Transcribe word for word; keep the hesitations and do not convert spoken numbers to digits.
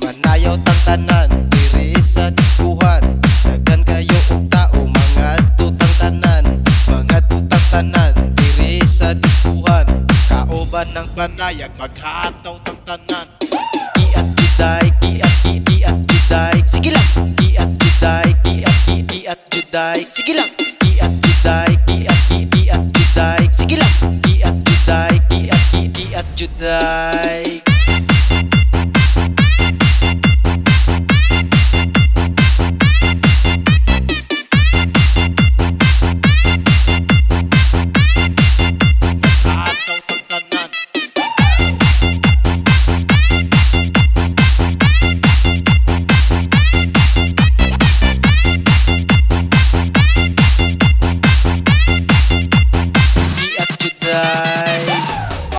Manayaw tang tanan diri sa diskohan. Daghan kayo og tao, mangadto tang tanan, mangadto tang tanan diri sa diskohan. Kauban ng panayag, maghataw tang tanan. Iat juday, iat, i-, iat juday. Sige lang. Iat juday, iat, i-, iat juday. Sige lang. Iat juday, iat, i-, iat juday. Sige lang. Iat juday, iat, i-, iat juday.